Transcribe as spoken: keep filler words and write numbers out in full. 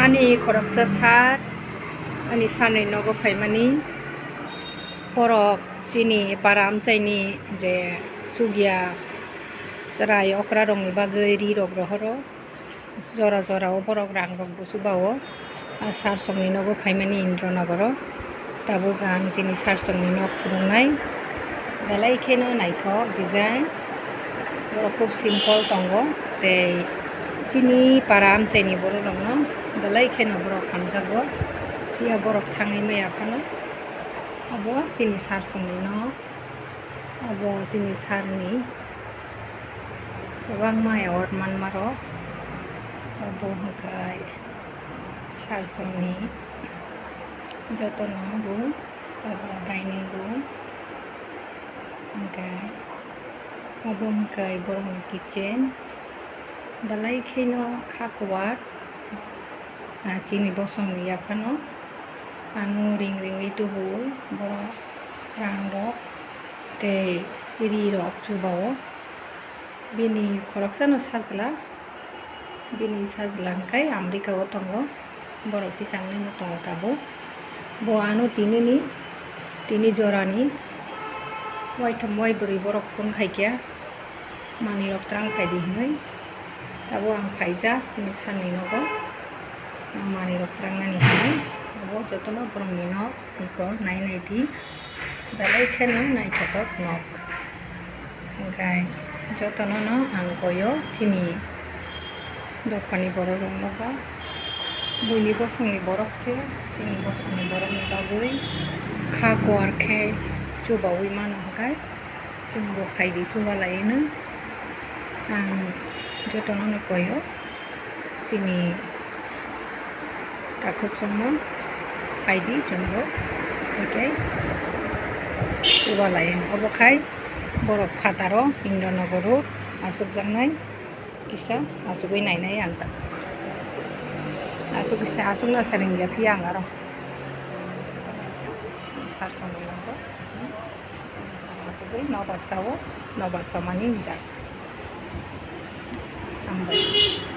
Ani khoroksa sir, ani sir ni nogo phaimani borok chini para amchaini je chukya chwrai okra rokni bagwi ri rok rohoro. Jora jora o borok rang rok bo chubao. A sir songni nogo phaimani Indranogoro. Tabuk ang chini sir songni nok phunuknai. Belai kheno naithok design. Borok khub simple tongo. Tei chini para amchaini borok rokno belai kheno borok hamjago. Phiya borok thangwi maya phano. Abo chini sir songni nok. Abo chini sir ni kwbangma award manmarok. Abo hwnkhe sir songni jotono room, abo dining room, hwnkhe abo hwnkhe borokni kitchen, belai kheno kha kwar, ah, chini bosongni yaphano ano ring ringwi tubuo borok rang rok tei ri rok chubao. Bini khoroksano sajla, bini sajla hwnkhe America o tongo, borok tichangnaino tongo tabuk. Bo ano tinini, tini jorani waitham waibrwi borok phone khaikha, manwirok twrang phaidi hinwi. Tabuk ang phaijak chini sir ni nogo, ang manwirok twrangnani hinwi. Abo jotono borokni nok. Iko nai nai di, belai kheno naithotok nok. Hwnkhe jotono no ang koyo chini dophani borok rok nogo. Buini bosongni borok se, chini bosongni borokni bagwi kha kuar khe chubaui mano hwnkhe. Chwngbo phaidi chubalaiino ang jotono no koyo chini takhuk songno phaidi chwngbo hwnkhe chubalaiino. Obo khai borok phataro Indranogoro achukjaknai kisa achugwi nainai ang ta. Achuk kisa achukna saringya phiya ang aro. Sir songni nogo. Asugwi nobar sao, nobar somani hinjak. Hambai.